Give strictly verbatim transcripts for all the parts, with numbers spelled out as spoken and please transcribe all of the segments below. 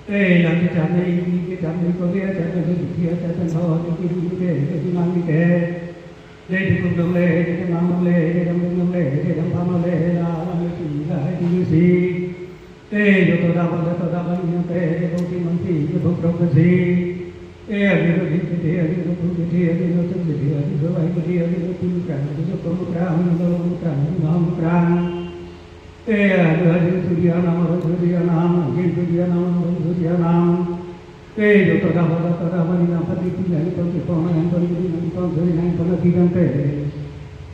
Te lam kechamnei, kechamnei kori, kechamnei kiri, kechamnei tho, kiri ke, kiri mang ke. Te dukuk longle, te mang longle, te dam longle, te dam pam longle, la lam le si, la hai si si. Te joto daba, joto daba ni te, te bongsi mangsi, te bongkrok si. Te agi lo di, te agi lo pun, te agi lo tum, te agi lo ai, te agi lo pun krang, te agi lo pun krang, te agi lo pun krang, te agi lo pun krang. Te agi lo surya nam, surya nam, agi surya nam, surya nam. Te joto daba, joto daba ni nam pati tina ni pon, pon ni pon, ni pon, ni pon, ni pon, ni pon, ni pon.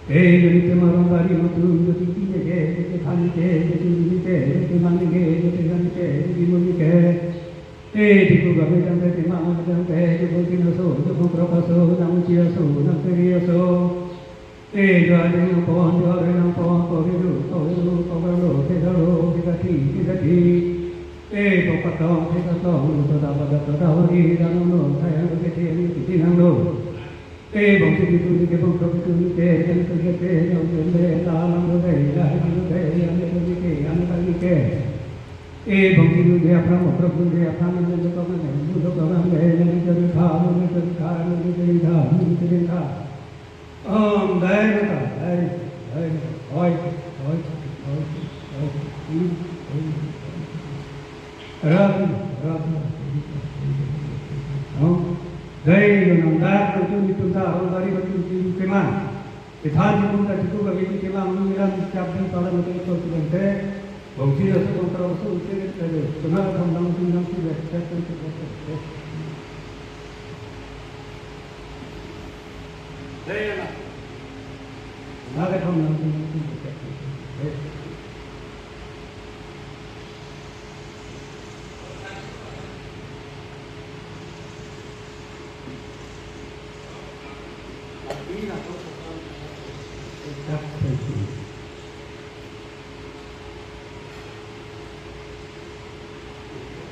Te jodi tema rong bari matum, jodi tina ke, jodi thani ke, jodi ni ke, jodi mani ke, jodi thani ke, jodi muni ke. Te dukuk kami jang te, tema kami jang te, jodi bongsi aso, jodi bongkrok aso, nangji aso, nangteri aso. Te jo ading nangpon, jo ading nangpon, kori lo, kori lo, kori lo, te dalo, te kati, te kati. Te pokatong, te katong, joto daba, joto daba ni, dano no, sayang lo, te te ni, te nang lo. Te bongsi bitu ni ke, bongkrok bitu ni ke, jang te ke te, jang te le, la lam lo le, la hai lo le, yang le ni ke, yang le ni ke. Te bongsi lu de aphrang, bongkrok lu de aphrang, lu de kong ne, lu de kong ne, lu de kong ne, lu de kong ne, lu de kong ne, lu de kong ne. Om Dai Mata, Dai, Dai, Dai, Dai, Dai, Dai, Dai, Dai. Ram, ram. Om Dai, nam dak, tu ni tum ta, Om Dai, tu ni tum tema. Kethan ni tum ta, tu ka ni tema, ni ram chap di pala, tu tu tu te. Bongsi aso, bongkrok aso, te te te. Tuna tham dam tum dam si le, te te te te. Dei na. Nake thom nang tum tum tum tum. Ina to.